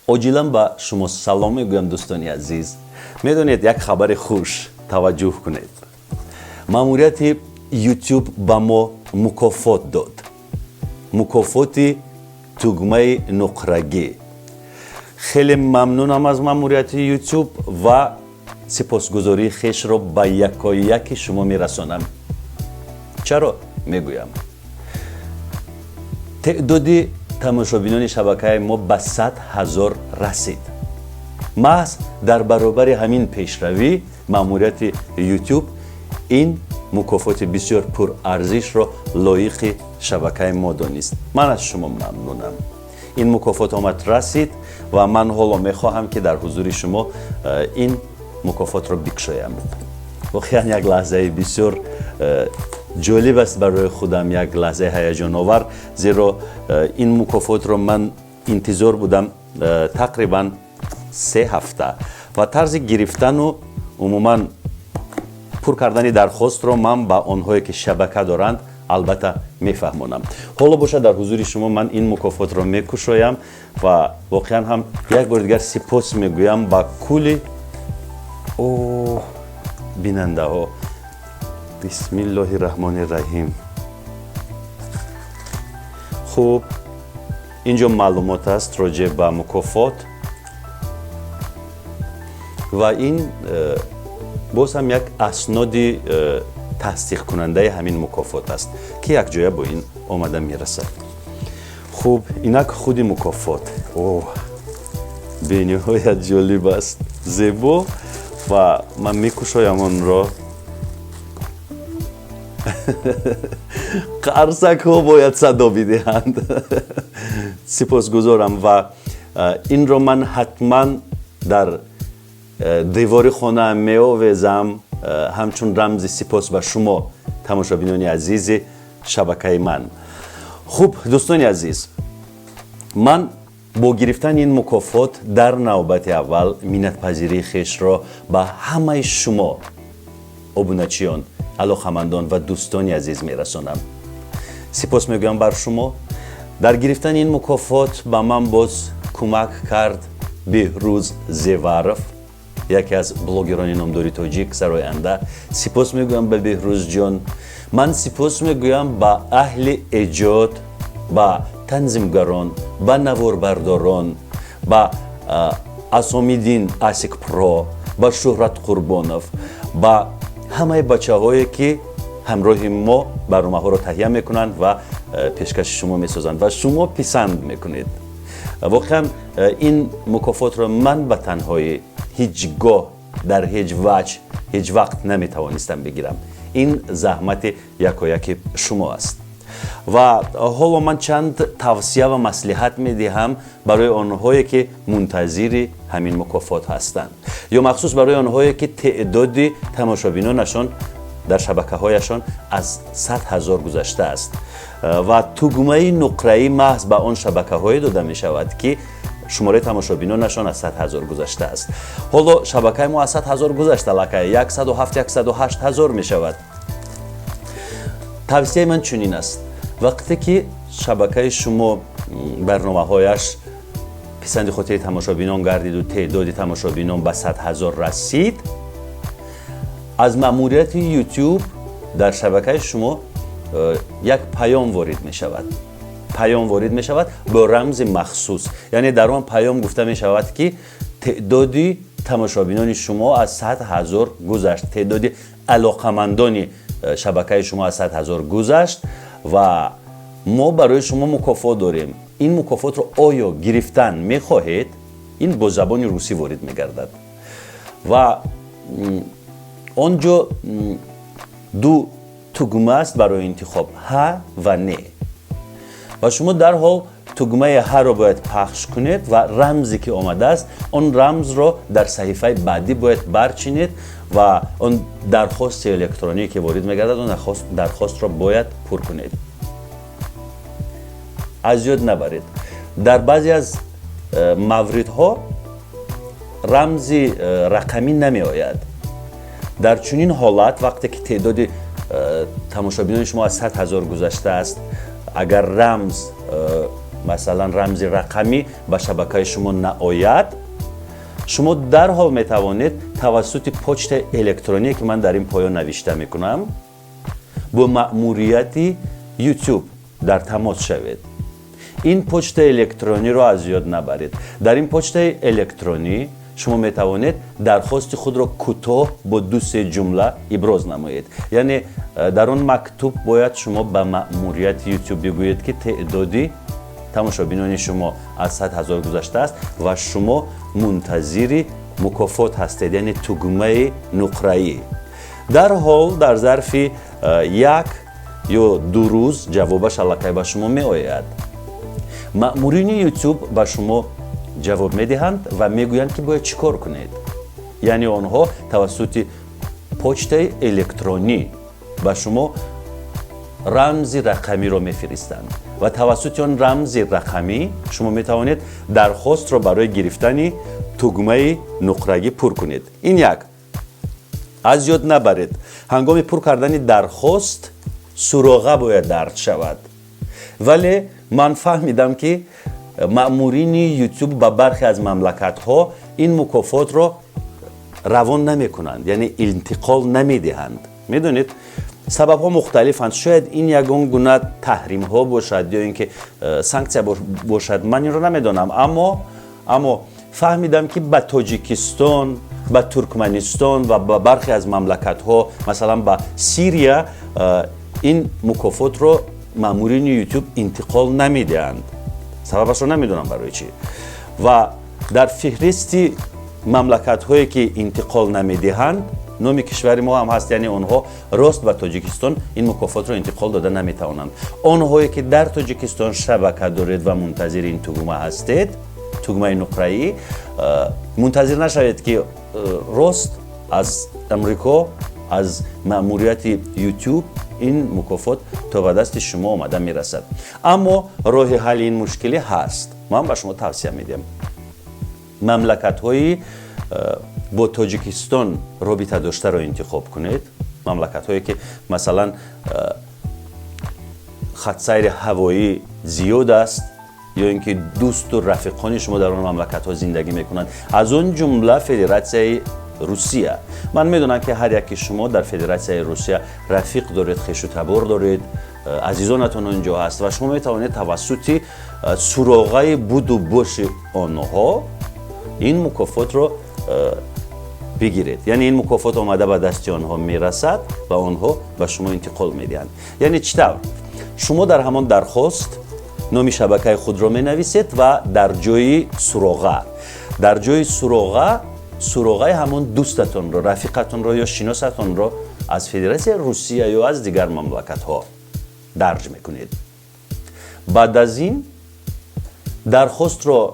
Оҷилан ба шумо салом мегӯям, дӯстони азиз. Медонед, як хабари хуш, таваҷҷӯҳ кунед. Маъмурияти YouTube ба мо мукофот дод, мукофоти тугмаи нуқрагӣ. Хеле мамнунам аз маъмурияти YouTube ва сипосгузории хешро ба якояки шумо мерасонам. Чаро мегӯям? Теъдоди тамошобинони шабакаи мо ба 100 000 расид. Маҳз дар баробари ҳамин пешравӣ маъмурияти YouTube ин мукофоти бисёр пурарзишро лоиқи шабакаи мо донист. Ман аз шумо мамнунам. Ин мукофот омад, расид ва ман ҳоло мехоҳам, ки дар ҳузури шумо ин мукофотро бикушоям. Воқеан, як лаҳзаи бисёр ҷолиб аст барои худам, як лаҳзаи ҳаяҷоновар, зеро ин мукофотро ман интизор будам тақрибан 3 ҳафта ва тарзи гирифтану умуман пур кардани дархостро ман ба онҳое, ки шабака доранд, албатта мефаҳмонам. Ҳоло бошад, дар ҳузури шумо ман ин мукофотро мекушоям ва воқеан ҳам як бори дигар сипос мегӯям ба кулли о бинандаҳо. Бисмиллоҳи раҳмони раҳим. Хуб, инҷо маълумот аст роҷеъ ба мукофот ва ин боз ҳам як асноди тасдиқкунандаи ҳамин мукофот аст, ки якҷоя бо ин омада мерасад. Хуб, инак худи мукофот. О, бениҳоят ҷолиб аст, зебо, ва ман мекушоям онро. Қарсакҳо бояд садо бидиҳанд. Сипосгузорам ва инро ман ҳатман дар девори хонаам меовезам, ҳамчун рамзи сипос ба шумо, тамошобинони азизи шабакаи ман. Хуб, дӯстони азиз, ман бо гирифтани ин мукофот дар навбати аввал миннатпазирии хешро ба ҳамаи шумо, обуначиён, алоқамандон ва дӯстони азиз мерасонам. Сипос мегӯям бар шумо. Дар гирифтани ин мукофот ба ман боз кӯмак кард Беҳрӯз Зеваров, яке аз блогерони номдори тоҷик, сароянда. Сипос мегӯям ба Беҳрӯзҷон. Ман сипос мегӯям ба аҳли эҷод, ба танзимгарон, ба наворбардорон, ба Асомиддин Асик Про, ба Шӯҳрат Қурбонов, ба ҳамаи бачаҳое, ки ҳамроҳи мо барномаҳоро таҳия мекунанд ва пешкаши шумо месозанд ва шумо писанд мекунед. Воқеан, ин мукофотро ман ба танҳоӣ ҳеҷ гоҳ, дар ҳеҷ ваҷ, ҳеҷ вақт наметавонистам бигирам. Ин заҳмати якояки шумо аст. Ва ҳоло ман чанд тавсия ва маслиҳат медиҳам барои онҳое, ки мунтазири ҳамин мукофот ҳастанд, ё махсус барои онҳое, ки теъдоди тамошобинонашон дар шабакаҳояшон аз 100 000 гузаштааст ва тугмаи нуқраӣ маҳз ба он шабакаҳое дода мешавад, ки шумораи тамошобинонашон аз 100 000 гузаштааст. Ҳоло шабакаи мо аз 100 000 гузашта, аллакай 107, 108 ҳазор мешавад. Тавсияи ман чунин аст: вақте ки шабакаи шумо барномаҳояш писанди хотири тамошобинон гардиду теъдоди тамошобинон ба 100 000 расид, аз маъмурияти YouTube дар шабакаи шумо як паём ворид мешавад. Паём ворид мешавад бо рамзи махсус, яъне дар он паём гуфта мешавад, ки теъдоди тамошобинони шумо аз 100 000 гузашт, теъдоди алоқамандони шабакаи шумо аз 100 000 гузашт ва мо барои шумо мукофот дорем. Ин мукофотро оё гирифтан мехоҳед? Ин бо забони русӣ ворид мегардад ва он ҷо ду тугма аст барои интихоб: ҳа ва не. Ва шумо дарҳол тугмаи ҳаро бояд пахш кунед ва рамзе, ки омадааст, он рамзро дар саҳифаи баъдӣ бояд барчинед ва он дархости электроние, ки ворид мегардад, он дархостро бояд пур кунед. Аз ёд набаред, дар баъзе аз мавридҳо рамзи рақамӣ намеояд. Дар чунин ҳолат, вақте ки теъдоди тамошобинони шумо аз 100 000 гузаштааст, агар рамз Масалан, рамзи рақамӣ ба шабакаи шумо наояд, шумо дарҳол метавонед тавассути почтаи электроние, ки ман дар ин поён навишта мекунам, бо маъмурияти YouTube дар тамос шавед. Ин почтаи электрониро аз ёд набаред. Дар ин почтаи электронӣ шумо метавонед дархости худро кӯтоҳ бо ду-се ҷумла иброз намоед. Яъне дар он мактуб бояд шумо ба маъмурияти YouTube бигӯед, ки теъдоди тамошобинони шумо аз 100 000 гузаштааст ва шумо мунтазири мукофот ҳастед, яъне тугмаи нуқраӣ. Дарҳол дар зарфи 1 ё 2 рӯз ҷавобаш аллакай ба шумо меояд. Маъмурини YouTube ба шумо ҷавоб медиҳанд ва мегӯянд, ки бояд чӣ кор кунед. Яъне онҳо тавассути почтаи электронӣ ба шумо рамзи рақамиро мефиристанд ва тавассути он рамзи рақамӣ шумо метавонед дархостро барои гирифтани тугмаи нуқрагӣ пур кунед. Ин як. Аз ёд набаред, ҳангоми пур кардани дархост суроға бояд дарҷ шавад. Вале ман фаҳмидам, ки маъмурини YouTube ба бархе аз мамлакатҳо ин мукофотро равон намекунанд, яъне интиқол намедиҳанд. Медонед, сабабҳо мухталифанд. Шояд ин ягон гуна таҳримҳо бошад ё ин ки санксия бошад, ман инро намедонам. Аммо фаҳмидам, ки ба Тоҷикистон, ба Туркманистон ва ба бархе аз мамлакатҳо, масалан ба Сирия, ин мукофотро маъмурини YouTube интиқол намедиҳанд. Сабабашро намедонам барои чӣ. Ва дар феҳристи мамлакатҳое, ки интиқол намедиҳанд, номи кишвари мо ҳам ҳаст. Яъне онҳо рост ба Тоҷикистон ин мукофотро интиқол дода наметавонанд. Онҳое, ки дар Тоҷикистон шабака доред ва мунтазири ин тугма ҳастед, тугмаи нуқраӣ, мунтазир нашавед, ки рост аз Амрико, аз маъмурияти YouTube ин мукофот то ба дасти шумо омада мерасад. Аммо роҳи ҳалли ин мушкилӣ ҳаст. Ман ба шумо тавсия медиҳам: мамлакатҳои бо Тоҷикистон робита доштаро интихоб кунед, мамлакатҳое, ки масалан хатсайри ҳавоӣ зиёд аст ё ин ки дӯсту рафиқони шумо дар он мамлакатҳо зиндагӣ мекунанд, аз он ҷумла Федератсияи Русия. Ман медонам, ки ҳар яки шумо дар Федератсияи Русия рафиқ доред, хешу табор доред, азизонатон он ҷо ҳаст ва шумо метавонед тавассути суроғаи буду боши онҳо ин мукофотро бигиред. Яъне ин мукофот омада ба дасти онҳо мерасад ва онҳо ба шумо интиқол медиҳанд. Яъне чӣ тавр? Шумо дар ҳамон дархост номи шабакаи худро менависед ва дар ҷои суроға суроғаи ҳамон дӯстатонро, рафиқатонро ё шиносатонро аз Федератсияи Русия ё аз дигар мамлакатҳо дарҷ мекунед. Баъд аз ин дархостро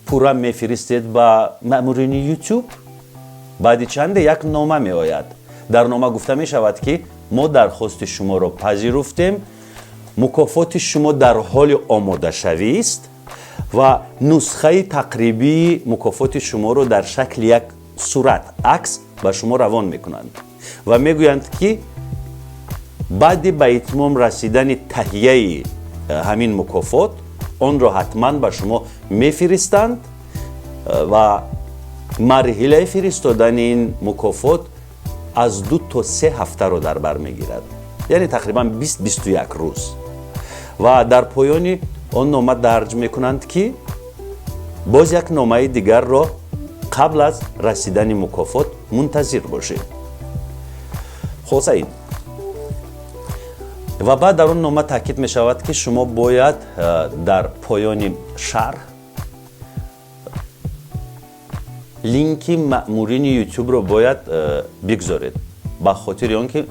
пурра мефиристед ба маъмурини YouTube. Баъди чанде як нома меояд. Дар нома гуфта мешавад, ки мо дархости шуморо пазируфтем, мукофоти шумо дар ҳоли омодашавист ва нусхаи тақрибии мукофоти шуморо дар шакли як сурат, акс ба шумо равон мекунанд ва мегӯянд, ки баъди ба итмом расидани таҳияи ҳамин мукофот онро ҳатман ба шумо мефиристанд ва марҳилаи фиристодани ин мукофот аз 2 то 3 ҳафтаро дар бар мегирад, яъне тақрибан 20-21 рӯз. Ва дар поёни он нома дарҷ мекунанд, ки боз як номаи дигарро қабл аз расидани мукофот мунтазир бошед. Хулоса ин. Ва баъд дар он нома таъкид мешавад, ки шумо бояд дар поёни шарҳ линки маъмурини Ютубро бояд бигзоред, ба хотири он ки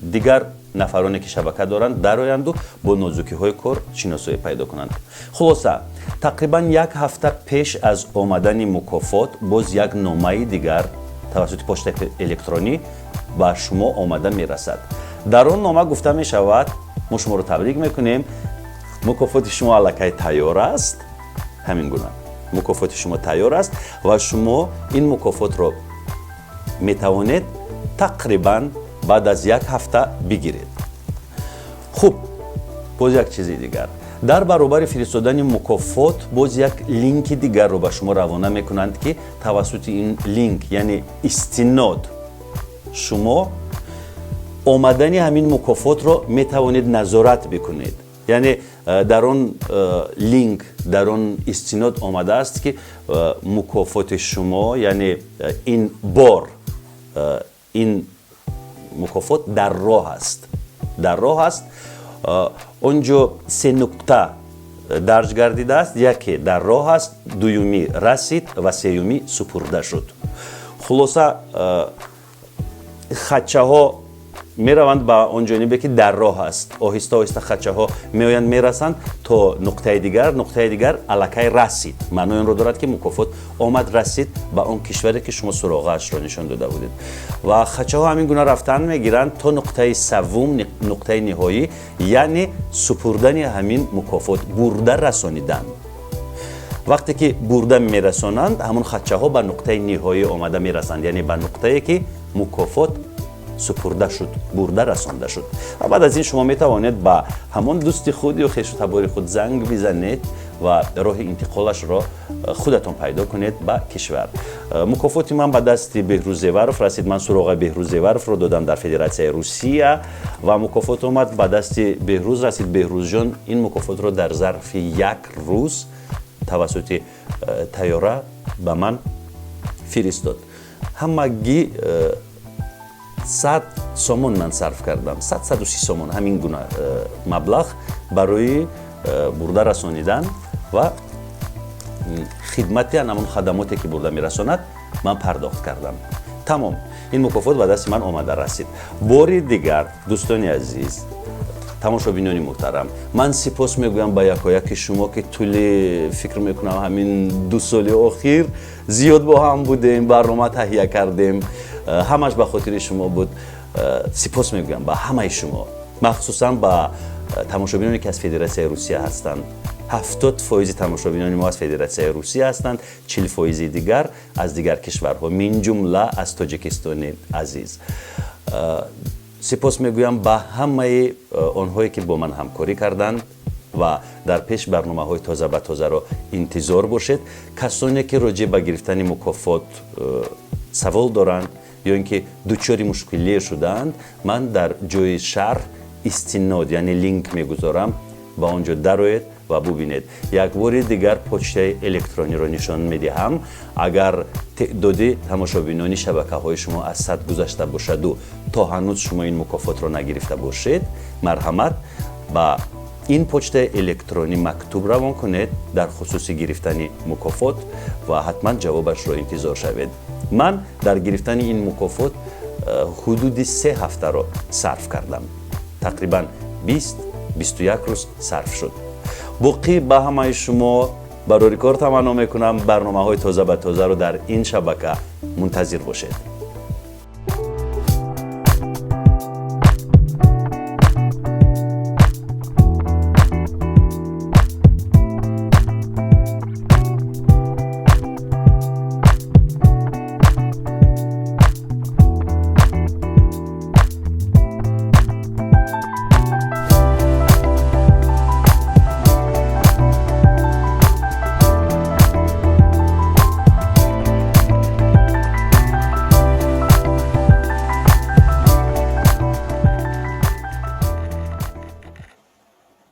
дигар нафароне, ки шабака доранд, дароянду бо нозукиҳои кор шиносоӣ пайдо кунанд. Хулоса, тақрибан як ҳафта пеш аз омадани мукофот боз як номаи дигар тавассути почтаи электронӣ ба шумо омада мерасад. Дар он нома гуфта мешавад: мо шуморо табрик мекунем, мукофоти шумо аллакай тайёр аст. Ҳамин гуна мукофоти шумо тайёр аст ва шумо ин мукофотро метавонед тақрибан баъд аз як ҳафта бигиред. Хуб, боз як чизи дигар. Дар баробари фиристодани мукофот боз як линки дигарро ба шумо равона мекунанд, ки тавассути ин линк, яъне истинод, шумо омадани ҳамин мукофотро метавонед назорат бикунед. Яъне дар он линк, дар он истинод омадааст, ки мукофоти шумо, яъне ин бор ин мукофот дар роҳ аст, дар роҳ аст. Он ҷо се нуқта дарҷ гардидааст: яке дар роҳ аст, дуюмӣ расид ва сеюмӣ супурда шуд. Хулоса, хатчаҳо мераванд ба он ҷонибе, ки дар роҳ аст. Оҳиста оҳиста хатчаҳо меоянд, мерасанд то нуқтаи дигар. Нуқтаи дигар аллакай расид, маънои онро дорад, ки мукофот омад, расид ба он кишваре, ки шумо суроғаашро нишон дода будед. Ва хатчаҳо ҳамин гуна рафтан мегиранд то нуқтаи саввум, нуқтаи ниҳоӣ, яъне супурдани ҳамин мукофот, бурда расонидан. Вақте ки бурда мерасонанд, ҳамон хатчаҳо ба нуқтаи ниҳоӣ омада мерасанд, яъне ба нуқтае, ки мукофот супурда шуд, бурда расонда шуд. Ва баъд аз ин шумо метавонед ба ҳамон дӯсти худ ё хешу табори худ занг бизанед ва роҳи интиқолашро худатон пайдо кунед ба кишвар. Мукофоти ман ба дасти Беҳрӯз Зеваров расид. Ман суроғаи Беҳрӯз Зеваровро додам дар Федератсияи Русия ва мукофот омад, ба дасти Беҳрӯз расид. Беҳрӯзҷон ин мукофотро дар зарфи як рӯз тавассути тайёра ба ман фиристод. Ҳамагӣ 100 сомон ман сарф кардам, 100, 130 сомон, ҳамин гуна маблағ барои бурда расонидан ва хидмати ҳамон хадамоте, ки бурда мерасонад, ман пардохт кардам. Тамом, ин мукофот ба дасти ман омада расид. Бори дигар, дӯстони азиз, тамошобинони муҳтарам, ман сипос мегӯям ба якояки шумо, ки тӯли, фикр мекунам, ҳамин 2 соли охир зиёд бо ҳам будем, барнома таҳия кардем. Ҳамаш ба хотири шумо буд. Сипос мегӯям ба ҳамаи шумо, махсусан ба тамошобиноне, ки аз Федератсияи Русия ҳастанд. 70 фоизи тамошобинони мо аз Федератсияи Русия ҳастанд, 40 фоизи дигар аз дигар кишварҳо, минҷумла аз Тоҷикистони азиз. Сипос мегӯям ба ҳамаи онҳое, ки бо ман ҳамкорӣ карданд, ва дар пеш барномаҳои тоза ба тозаро интизор бошед. Касоне, ки роҷеъ ба гирифтани мукофот савол доранд ё ин ки дучори мушкилие шудаанд, ман дар ҷои шарҳ истинод, яъне линк мегузорам, ба он ҷо дароед ва бубинед. Як бори дигар почтаи электрониро нишон медиҳам. Агар теъдоди тамошобинони шабакаҳои шумо аз 100 гузашта бошаду то ҳанӯз шумо ин мукофотро нагирифта бошед, марҳамат, ба ин почтаи электронӣ мактуб равон кунед дар хусуси гирифтани мукофот ва ҳатман ҷавобашро интизор шавед. Ман дар гирифтани ин мукофот ҳудуди 3 ҳафтаро сарф кардам, тақрибан 20, 21 рӯз сарф шуд. Боқӣ ба ҳамаи шумо барори кор таманно мекунам. Барномаҳои тоза ба тозаро дар ин шабака мунтазир бошед.